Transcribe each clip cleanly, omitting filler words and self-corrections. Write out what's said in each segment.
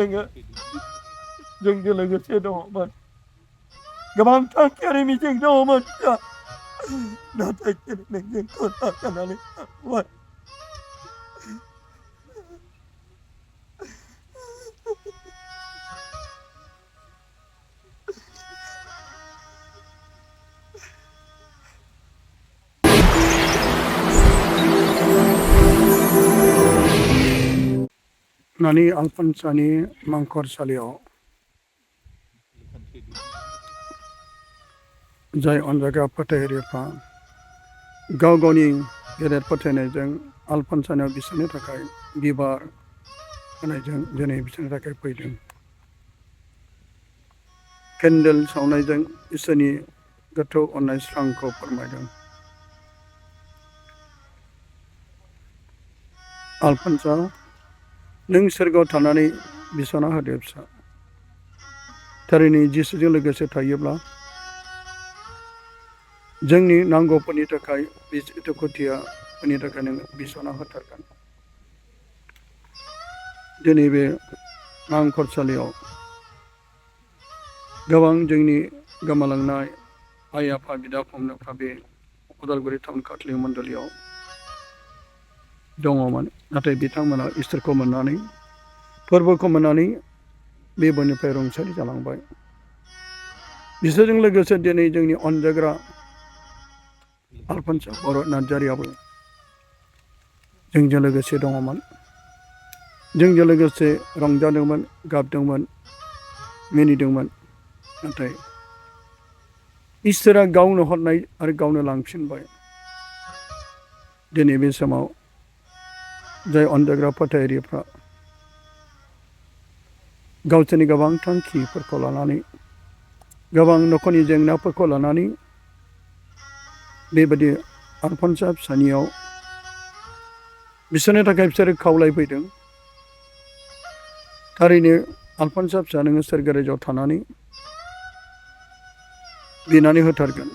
जोङो जोंजों लोगोसे दङमोन गोबां थांखियारि मिजिं दङमोन नाथाय दिनै नोंखौ नागारनानै थांबाय नानि आलफनसानि मांखरसालियाव जाय अनजाग्रा फोथायगिरिफ्रा गाव गावनि गेदेर फोथायनायजों आलफनसानियाव बिसोरनि थाखाय बिबार होनायजों दिनै बिसोरनि थाखाय फैदों केन्डेल सावनायजों इसोरनि गोथौ अननाय स्रांखौ फोरमायदों आलफनसा नों सोरगोआव थानानै बिसना होदो फिसा थारैनो जिसुजों लोगोसे थायोब्ला जोंनि नांगौफोरनि थाखाय दुखुथियाफोरनि थाखाय नों बिसना होथारगोन दिनै बे मांखरसालियाव गोबां जोंनि गोमालांनाय आइ आफा बिदा फंबायफ्रा बे उदालगुरि टाउन काथलिक मण्डलियाव दङमोन नाथाय बिथांमोना इसोरखौ मोननानै फोरबोखौ मोननानै बे बुहुमनिफ्राय रुंसारि जालांबाय बिसोरजों लोगोसे दिनै जोंनि अनजाग्रा आलफनसा बर' नार्जारियाबो जोंजों लोगोसे दङमोन जोंजों लोगोसे रंजादोंमोन गाबदोंमोन मिनिदोंमोन नाथाय इसोरा गावनो हरनाय आरो गावनो लांफिनबाय दिनै बे समाव जाय अनजाग्रा फोथायगिरिफ्रा गावसोरनि गोबां थांखिफोरखौ लानानै गोबां नखरनि जेंनाफोरखौ लानानै बेबायदि आलफनसा फिसानियाव बिसोरनि थाखाय बिसोरो खावलायफैदों थारैनो आलफनसा फिसा नोङो सोरगो रायजोआव थानानै बिनानै होथारगोन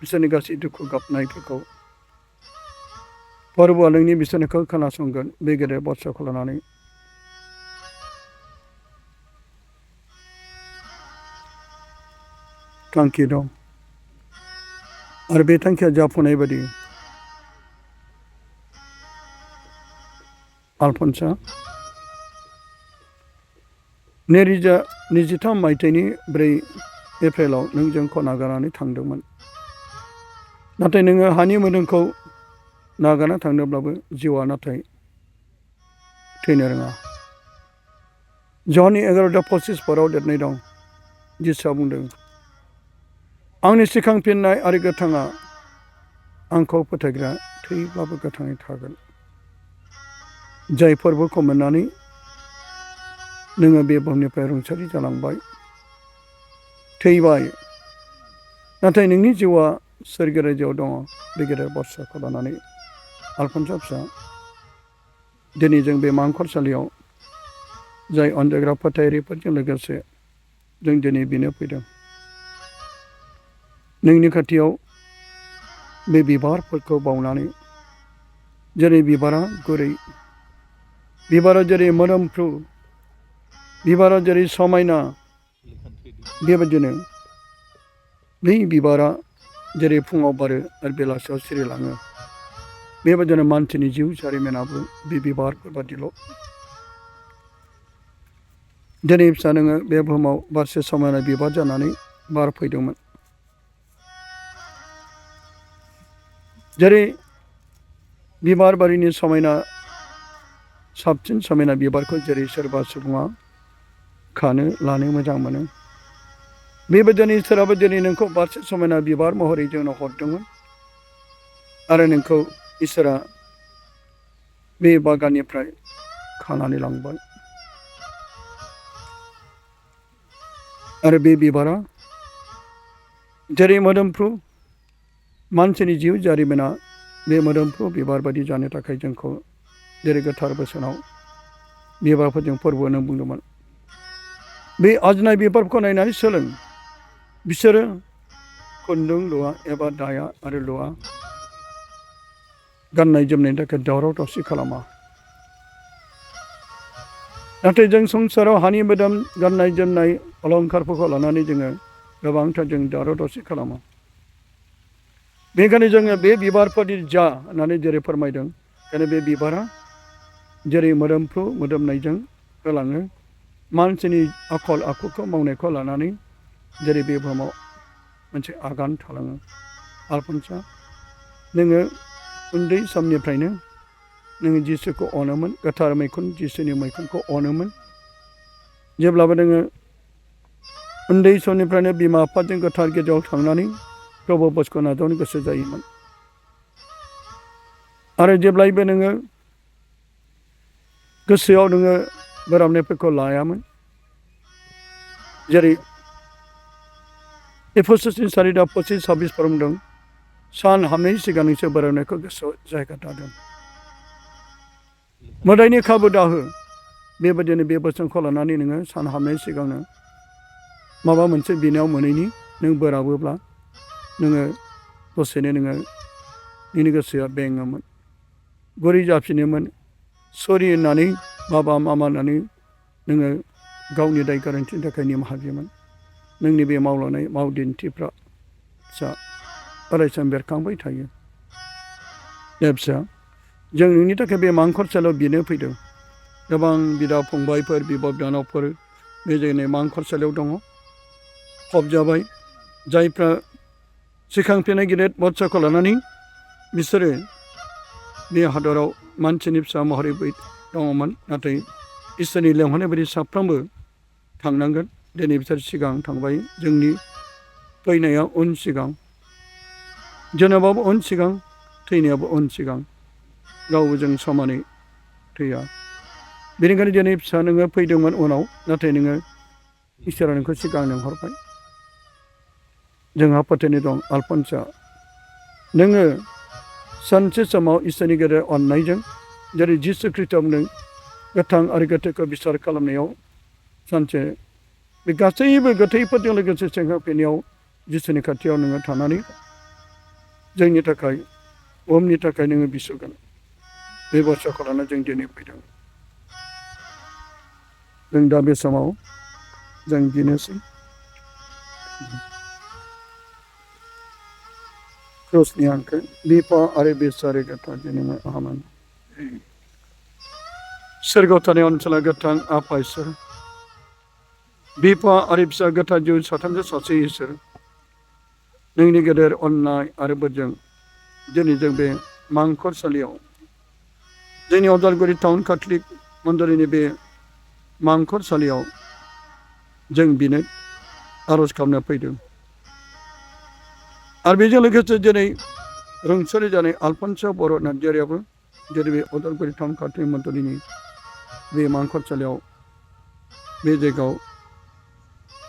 बिसोरनि गासै दुखु गाबनायफोरखौ फोरबोआ नोंनि बिसोरनिखौ खोनासंगोन बे गेदेर बाथ्राखौ लानानै थांखि दं आरो बे थांखिया जाफुंनाय बायदि आलफनसा 2023 मायथाइनि 4 एप्रिलाव नों जोंखौ नागारनानै थांदोंमोन नाथाय नोङो हानि मोदोमखौ नागारना थांनोब्लाबो जिउआ नाथाय थैनो रोङा जन 11:25 लिरनाय दं जिसुआ बुंदों आंनि सिखांफिननाय आरो गोथाङा आंखौ फोथायग्रा थैब्लाबो गोथाङै थागोन जाय फोरबोखौ मोननानै नोङो बे बुहुमनिफ्राय रुंसारि जालांबाय थैबाय नाथाय नोंनि जिउआ सोरगो रायजोआव दङ बे गेदेर बाथ्राखौ लानानै आलफनसा फिसा दिनै जों बे मांखरसालियाव जाय अनजाग्रा फोथायगिरिफोरजों लोगोसे जों दिनै बेनो फैदों नोंनि खाथियाव बे बिबारफोरखौ बावनानै जेरै बिबारा गुरै बिबारा जेरै मोदोमफ्रु बिबारा जेरै समायना बेबायदिनो बै बिबारा जेरै फुङाव बारो आरो बेलासियाव सिरिलाङो बेबायदिनो मानसिनि जिउ जारिमिनाबो बे बिबारफोर बादिल' दिनै फिसा नोङो बे बुहुमाव बारसे समायना बिबार जानानै बारफैदोंमोन जेरै बिबार बारिनि समायना साबसिन समायना बिबारखौ जेरै सोरबा सुबुङा खानो लानो मोजां मोनो बेबायदिनो इसोराबो दिनै नोंखौ बारसे समायना बिबार महरै जोंनो हरदोंमोन आरो नोंखौ इसोरा बे बागाननिफ्राय खानानै लांबाय आरो बे बिबारा जेरै मोदोमफ्रु मानसिनि जिउ जारिमिना बे मोदोमफ्रु बिबार बायदि जानो थाखाय जोंखौ जेरै गोथार बोसोनाव बिबारफोरजों फोरबो नों बुंदोंमोन बे आजनाय बिबारखौ नायनानै सोलों बिसोरो खुन्दुं लुवा एबा दाया आरो लुवा गाननाय जोमनायनि थाखाय दावराव दावसि खालामा नाथाय जों संसाराव हानि मोदोम गाननाय जोमनाय अलंखारफोरखौ लानानै जोङो गोबांथार जों दावराव दावसि खालामो। बेनिखायनो जोङो बे बिबारफोरनि जा होननानै जेरै फोरमायदों, ओंखायनो बे बिबारा जेरै मोदोमफ्रु मोदोमनायजों होलाङो, मानसिनि आखल आखुखौ मावनायखौ लानानै जेरै बे बुहुमाव मोनसे आगान थालाङो। आलफनसा, नोङो उन्दै समनिफ्रायनो नोङो जिसुखौ अनोमोन, गोथार मैखुन जिसुनि मैखुनखौ अनोमोन। जेब्लाबो नोङो उन्दै समनिफ्रायनो बिमा बिफाजों गोथार गिर्जायाव थांनानै प्रभु बसखौ नाजावनो गोसो जायोमोन। आरो जेब्लायबो नोङो गोसोआव नोङो बोराबनायफोरखौ लायामोन। जेरै एफेसुसनि 4:25-26 बुंदों, सान हाबनायनि सिगां नोंसोर बोराबनायखौ गोसोआव जायगा दादों। मोदायनि खाबु दाहो, बेबायदिनो बे बोसोनखौ लानानै नोङो सान हाबनायनि सिगांनो माबा मोनसे बिनायाव मोनैनि नों बोराबोब्ला नोङो दसेनो नोंनि गोसोआ बेङोमोन, गुरै जाफिनोमोन। सरि होननानै बाबा मामा होननानै नोङो गावनि दाय गोरोन्थिनि थाखाय निमाहा बियोमोन। नोंनि बे मावलांनाय मावदिन्थिफ्रा अरायसम बेरखांबाय थायो। फिसा, जों नोंनि थाखाय बे मांखरसालियाव बिनो फैदों। गोबां बिदा फंबायफोर, बिब' बिनानावफोर बे जोंनि मांखरसालियाव दङ, फबजाबाय। जायफ्रा सिखांफिननाय गेदेर बाथ्राखौ लानानै बिसोरो बे हादराव मानसिनि फिसा महरै दङमोन, नाथाय इसोरनि लेंहरनाय बायदि साफ्रोमबो थांनांगोन। दिनै बिसोर सिगां थांबाय। जोंनि फैनाया उन सिगां, जोनोमाबो उन सिगां, थैनायाबो उन सिगां, रावबो जों समानै थैया। बेनिखायनो दिनै फिसा नोङो फैदोंमोन उनाव, नाथाय नोङो इसोरा नोंखौ सिगां लेंहरबाय। जोंहा फोथायनाय दं आलफनसा, नोङो सानसे समाव इसोरनि गेदेर अननायजों जेरै जिसु ख्रीष्टआ बुंदों, गोथां आरो गोथैखौ बिसार खालामनायाव सानसे बे गासैबो गोथैफोरजों लोगोसे सेंखांफिननायाव जिसुनि खाथियाव नोङो थानानै जोंनि थाखाय, बुहुमनि थाखाय नोङो बिसगोन। बे बाथ्राखौ लानानै जों दिनै फैदों। जों दा बे समाव जों बिनोसै क्रसनि हांखो, बिफा आरो बिसारि गोथार जोनोम आमेन। सोरगोआव थानाय ओनसोला गोथां आफा इसोर, बिफा आरो फिसा गोथार जिउ साथामजों सासे इसोर, नोंनि गेदेर अननाय आरो बोरजों दिनै जों बे मांखरसालियाव, जोंनि उदालगुरि टाउन काथलिक मण्डलिनि बे मांखरसालियाव जों बिनो आर'ज खालामनो फैदों। आरो बेजों लोगोसे दिनै रुंसारि जानाय आलफनसा बर' नार्जारियाबो जेरै बे उदालगुरि टाउन काथलिक मण्डलिनि बे मांखरसालियाव बे जायगायाव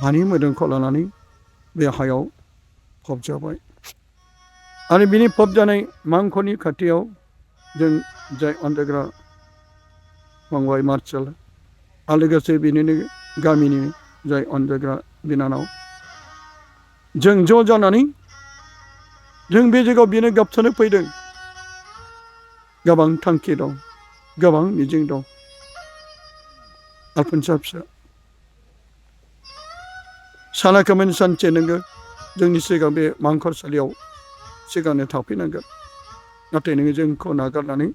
हानि मोदोमखौ लानानै बे हायाव फबजाबाय। आरो बिनि फबजानाय मांखरनि खाथियाव जों जाय अनजायग्रा फंबाय मार्सेल आरो लोगोसे बिनिनो गामिनि जाय अनजायग्रा बिनानाव, जों ज' जानानै जों बे जायगायाव बेनो गाबथानो फैदों। गोबां थांखि दं, गोबां मिजिं दं। आलफनसा फिसा, सानाखैमोन सानसे नोङो जोंनि सिगां बे मांखरसालियाव सिगांनो थाफैनांगोन, नाथाय नोङो जोंखौ नागारनानै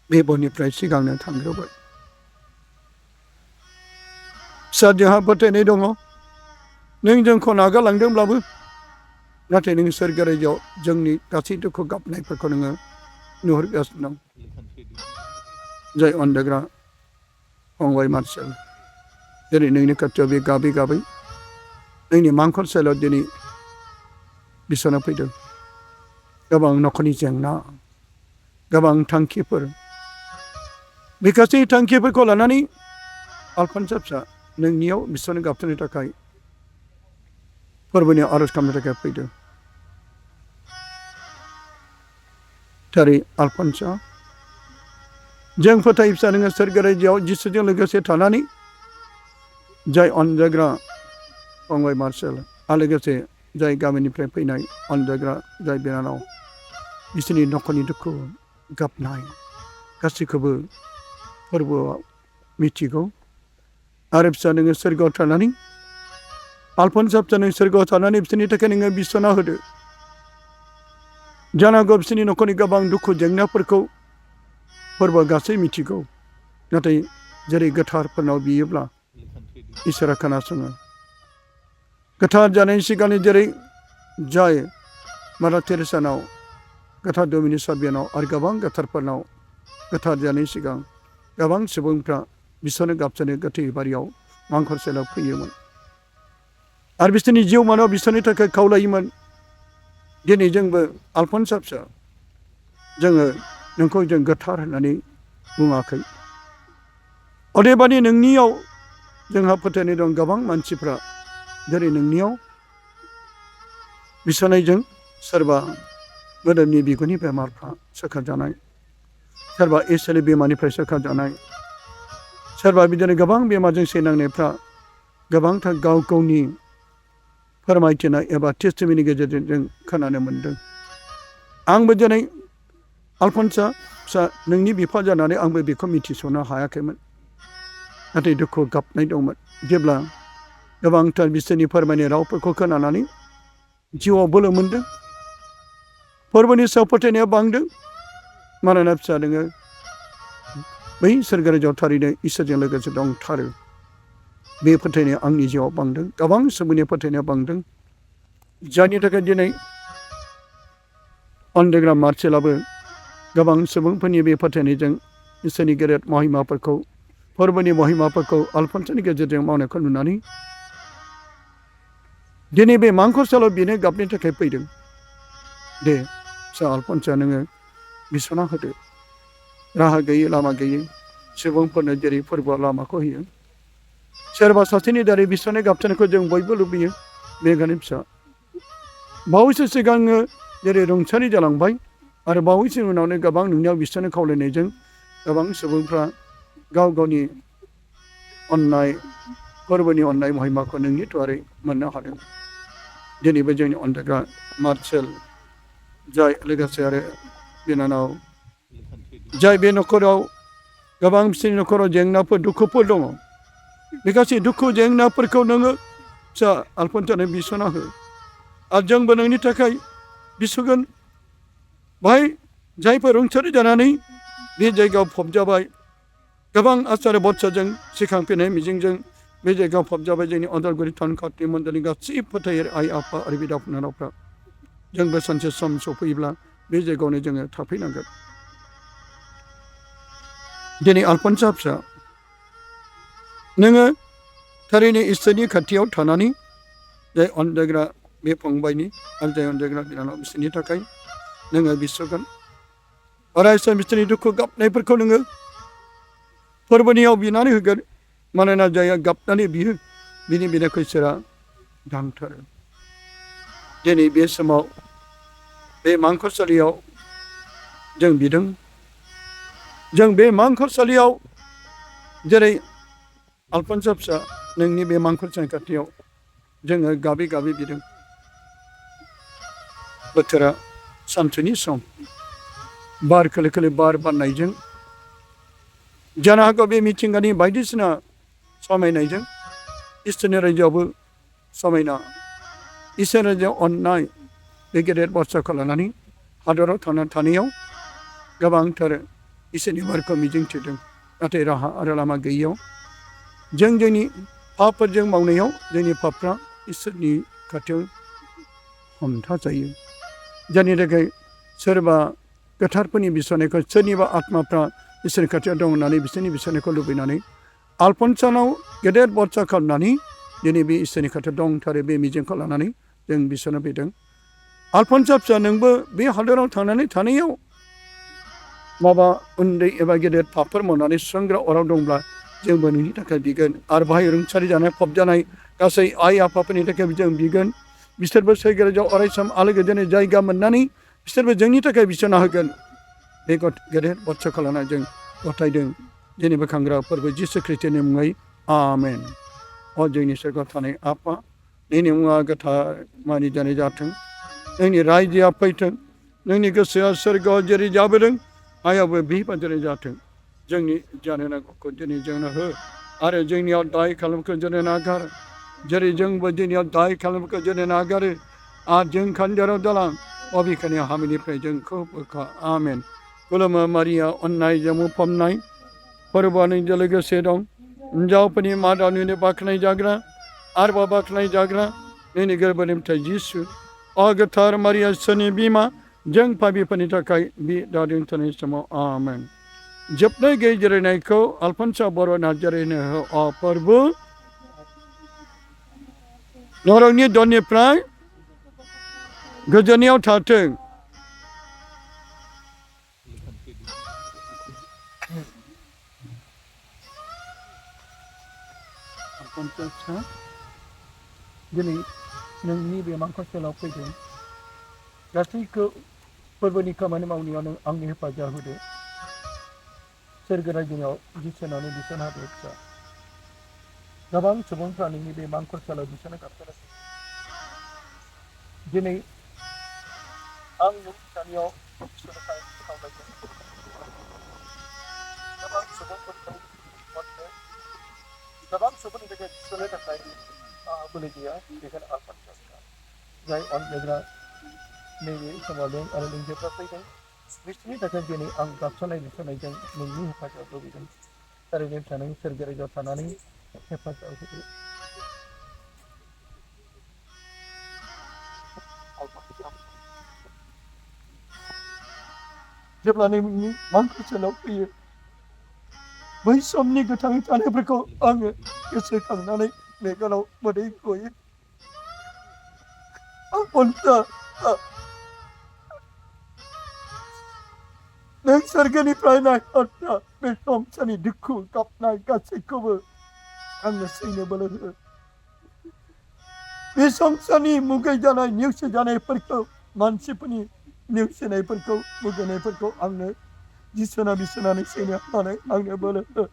बे बुहुमनिफ्राय सिगांनो थांग्रोबाय। फिसा, जोंहा फोथायनाय दङ, नों जोंखौ नागारलांदोंब्लाबो नाथाय नों सोरगो रायजोआव जोंनि गासै दुखु गाबनायफोरखौ नोङो नुहुरगासिनो दं। जाय अनजायग्रा फंबाय मार्सेल, दिनै नोंनि खाथियाव बे गाबै गाबै नोंनि मांखरसालियाव दिनै बिसना फैदों। गोबां नखरनि जेंना, गोबां थांखिफोर, बे गासै थांखिफोरखौ लानानै आलफनसा फिसा नोंनियाव बिसोरनो गाबथानो थाखाय, फोरबोनि आर'ज खालामनो थाखाय फैदों। थारै आलफनसा, जों फोथायो फिसा नोङो सोरगो रायजोआव जिसुजों लोगोसे थानानै जाय अनजायग्रा फंबाय मार्सेल आरो लोगोसे जाय गामिनिफ्राय फैनाय अनजायग्रा जाय बिनानाव, बिसोरनि नखरनि दुखु गाबनाय गासैखौबो फोरबोआव मिथिगौ आरो फिसा नोङो सोरगोआव थानानै आलफनसा फिसा नों सोरगोआव थानानै बिसोरनि थाखाय नोङो बिसना होदो। जानो हागौ बिसोरनि न'खरनि गोबां दुखु जेंनाफोरखौ फोरबोआ गासै मिथिगौ, नाथाय जेरै गोथारफोरनाव बियोब्ला इसोरा खोनासङो। गोथार जानायनि सिगांनो जेरै जाय मादार टेरेसानाव, गोथार डमिनिक साबियानाव आरो गोबां गोथारफोरनाव गोथार जानायनि सिगां गोबां सुबुंफ्रा बिसोरनो गाबसोनो गोथै बारियाव मांखरसेलाव फैयोमोन आरो बिसोरनि जिउमानाव बिसोरनि थाखाय खावलायोमोन। दिनै जोंबो आलफनसा फिसा जोङो नोंखौ जों गोथार होननानै बुङाखै। अदेबानि नोंनियाव जोंहा फोथायनाय दं, गोबां मानसिफ्रा जेरै नोंनियाव बिसोनायजों सोरबा मोदोमनि बिगुरनि बेमारफ्रा सोखाजानाय, सोरबा एसएलि बेमारनिफ्राय सोखाजानाय, सोरबा बिदिनो गोबां बेमारजों सैनांनायफ्रा गोबांथार गाव गावनि फोरमायथिनाय एबा टेस्टिमनि गेजेरजों जों खोनानो मोनदों। आंबो दिनै आलफनसा फिसा नोंनि बिफा जानानै आंबो बेखौ मिथिस'नो हायाखैमोन, नाथाय दुखु गाबनाय दंमोन जेब्ला गोबांथार बिसोरनि फोरमायनाय रावफोरखौ खोनानानै जिउआव बोलो मोनदों। फोरबोनि सायाव फोथायनाया बांदों, मानोना फिसा नोङो बै सोरगोराव थारैनो इसोरजों लोगोसे दंथारो। बे फोथायनाया आंनि जिउआव बांदों, गोबां सुबुंनि फोथायनाया बांदों, जायनि थाखाय दिनै अनदेग्रा मार्सेलाबो गोबां सुबुंफोरनि बे फोथायनायजों इसोरनि गेदेर महिमाफोरखौ, फोरबोनि महिमाफोरखौ आलफनसानि गेजेरजों मावनायखौ नुनानै दिनै बे मांखरसालाव बेनो गाबनि थाखाय फैदों। दे फिसा आलफनसा नोङो बिसना होदो। राहा गैयै लामा गैयै सुबुंफोरनो जेरै फोरबोआ लामाखौ होयो, सोरबा सासेनि दारै बिसनाय गाबथानायखौ जों बयबो लुबैयो। बेनिखायनो फिसा बावैसो सिगांनो जेरै रुंसारि जालांबाय आरो बावैसो उनावनो गोबां नोंनियाव बिसोरनो खावलायनायजों गोबां सुबुंफ्रा गाव गावनि अननाय, फोरबोनि अननाय महिमाखौ नोंनि दुआरै मोननो हादों। दिनैबो जोंनि अनदेग्रा मार्सेल जाय लोगोसे आरो बिनानाव जाय बे न'खराव गोबां बिसोरनि न'खराव जेंनाफोर दुखुफोर दङ, बे गासै दुखु जेंनाफोरखौ नोङो फिसा आलफनसानो बिसना हो आरो जोंबो नोंनि थाखाय बिसगोन। बाहाय जायफोर रुंसारि जानानै बे जायगायाव फबजाबाय, गोबां आसार बत्सजों सिखांफैनाय मिजिंजों बे जायगायाव फबजाबाय जोंनि अदालगुरि टाउन काउन्सिल मण्डलनि गासै फोथायो आइ आफा आरो बिदा फंबायफ्रा, जोंबो सानसे सम सफैयोब्ला बे जायगायावनो जोङो थाफैनांगोन। दिनै आलफनसा फिसा नोङो थारैनो इसोरनि खाथियाव थानानै जाय अनदेग्रा बे फंबायनि आरो जाय अनदेग्रा बिनानाव बिसोरनि थाखाय नोङो बिसगोन। अराय सम बिसोरनि दुखु गाबनायफोरखौ नोङो फोरबोनियाव बिनानै होगोन, मानोना जायहा गाबनानै बियो बिनि बिनायखौ इसोरा दानथारो। दिनै बे समाव बे मांखरसालियाव जों बिदों, जों बे मांखरसालियाव जेरै आलफनसा फिसा नोंनि बे मांखरसानि खाथियाव जोङो गाबै गाबै बिदों। बोथोरा सानसुनि सम, बार खोलो खोलो बार बारनायजों जानो हागौ बे मिथिंगानि बायदिसिना समायनायजों इसोरनि रायजोआवबो समायना, इसोरनि रायजोआव अननाय बे गेदेर बाथ्राखौ लानानै हादराव थांनानै थानायाव गोबांथार इसोरनि बारखौ मिजिंथिदों, नाथाय राहा आरो लामा गैयैयाव जों जोंनि पापफोरजों मावनायाव जोंनि पापफ्रा इसोरनि खाथियाव हमथा जायो। जायनि थाखाय सोरबा गोथारफोरनि बिसनायखौ, सोरनिबा आत्माफ्रा इसोरनि खाथियाव दं होननानै बिसोरनि बिसनायखौ लुबैनानै आलफनसानाव गेदेर बाथ्रा खालामनानै दिनै बे इसोरनि खाथियाव दंथारो बे मिजिंखौ लानानै जों बिसोरनो फैदों। आलफनसा फिसा नोंबो बे हादराव थांनानै थानायाव माबा उन्दै एबा गेदेर पापफोर मावनानै सुस्रांग्रा अराव दंब्ला जोंबो नोंनि थाखाय बिगोन आरो बाहाय रुंसारि जानाय फबजानाय गासै आइ आफाफोरनि थाखाय जों बिगोन। बिसोरबो सोरगोआव अराय सम आलो गोजोनै जायगा मोननानै बिसोरबो जोंनि थाखाय बिसना होगोन। बे गेदेर बाथ्राखौ लानानै जों गथायदों जोंनि बोखांग्रा फोरबो जिसु ख्रिस्ट'नि मुङै आमेन। अ जोंनि सोरगोआव थानाय आफा, नोंनि मुङा गोथार मानिजानाय जाथों, नोंनि रायजोआ फैथों, नोंनि गोसोआ सोरगोआव जेरै जाबोदों हायावबो बेबादिनो जाथों। जोंनि जानो नांगौखौ दिनै जोंनो हो आरो जोंनियाव दाय खालामखौ जोंनो नागार जेरै जोंबो दिनैयाव दाय खालामखौ जोंनो नागारो आरो जों खान्दाराव दालां बबेखानि हामिनिफ्राय जोंखौ बोखा आमेन खुलुमो मारिया अननायजों बुंफबनाय फोरबोआनो लोगोसे दं हिन्जावफोरनि मादावनिनो बाख्नाय जाग्रा आरोबाव बाख्नाय जाग्रा नोंनि गोरबोनिफ्राय जिसु गोथार मारिया इसोरनि बिमा जों पाबिफोरनि थाखाय बे दा दोनथ'नाय समाव आमेन जोबनाय गैयै जिरायनायखौ आलफनस बर' नार्जारिनो हो फोरबो नरकनि दरनिफ्राय गोजोननायाव थाथों दिनै नोंनि बे मांखस्थानाव फैदों गासैखौ फोरबोनि खामानि मावनायाव नों आंनि हेफाजाब होदो सोरगो रायजोआव बिसोनानै बिसोन हादो फिसा गोबां सुबुंफ्रा नोंनि बे मांखस्थानाव बिसोना गाबसोनाय दिनै आं नोंसानियाव खावलायदों गोबां सुबुंफोरखौ मोननो गोबां सुबुंनि थाखाय सोनो थाखाय बोलो गैया बेखायनो आलफान्स जाय अनजाग्रा नैबे समाव दं आरो नों जेब्ला फैदों बिसोरनि थाखाय दिनै आं गाबसनाय बिसनायजों नोंनि हेफाजाब लुबैदों थारैनो थानाय सोरगोरायाव थानानै हेफाजाब होदो जेब्ला नोंनि मांखस्थानाव फैयो बै समनि गोथाङै थानायफोरखौ आङो गोसोखांनानै मेगनाव मोदै गयो नों सोरगोनिफ्राय नायहरना बे समसानि दुखु गाबनाय गासैखौबो आंनो सैनो बोलो हो बे संसारनि मुगै जानाय नेवसि जानायफोरखौ मानसिफोरनि नेवसिनायफोरखौ मुगैनायफोरखौ आंनो जिसोना बिसोनानै सैनो हानाय आंनो बोलो हो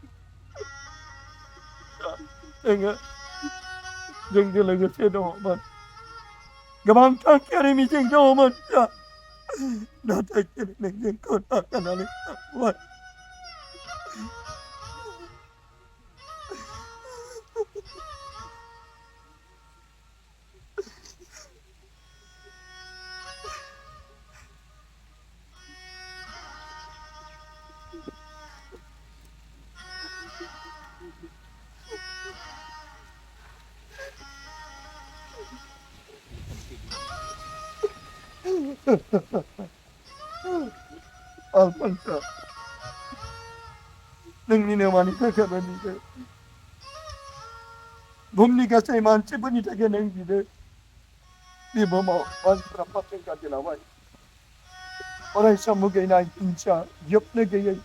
जोंजों लोगोसे दङमोन गोबांथार केरि मिजिं दङमोन नाथाय दिनै नों जोंखौ नागारनानै थांबाय आलफान्स नोंनिनो मानि थाखाय बिदो बुहुमनि गासै मानसिफोरनि थाखाय नों बिदो बे बुहुमाव मानसिफ्रा पापजों गाज्रिलाबाय अरायसम मुगैनाय हिंसा जोबनो गैयै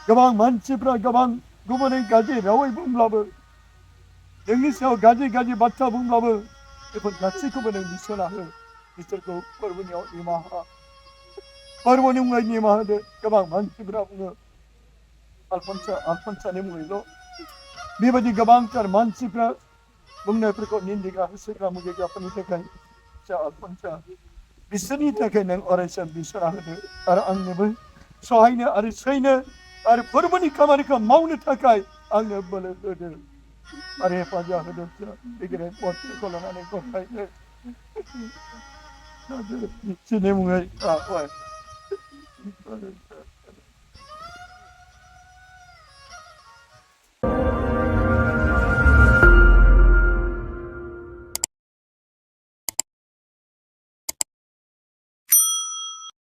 गोबां मानसिफ्रा गोबां गुबुनै गाज्रि रावै बुंब्लाबो नोंनि सायाव गाज्रि गाज्रि बाथ्रा बुंब्लाबो बेफोर गासैखौबो नों बिसोना हो बिसोरखौ फोरबोनियाव निमाहा फोरबोनि मुङै निमाहा होदो गोबां मानसिफ्रा बुङो आलफान्सानि मुङैल' बेबायदि गोबांथार मानसिफ्रा बुंनायफोरखौ निन्दिग्रा होसोग्रा मुगैग्राफोरनि थाखाय फिसा आलफान्सा बिसोरनि थाखाय नों अरायसम बिसोना होदो आरो आंनोबो सहायनो आरो सैनो आरो फोरबोनि खामानिखौ मावनो थाखाय आंनो बोलो होदो आरो हेफाजाब होदो बे गेदेर पदखौ लानानै गथायनो बिसोरनि मुङै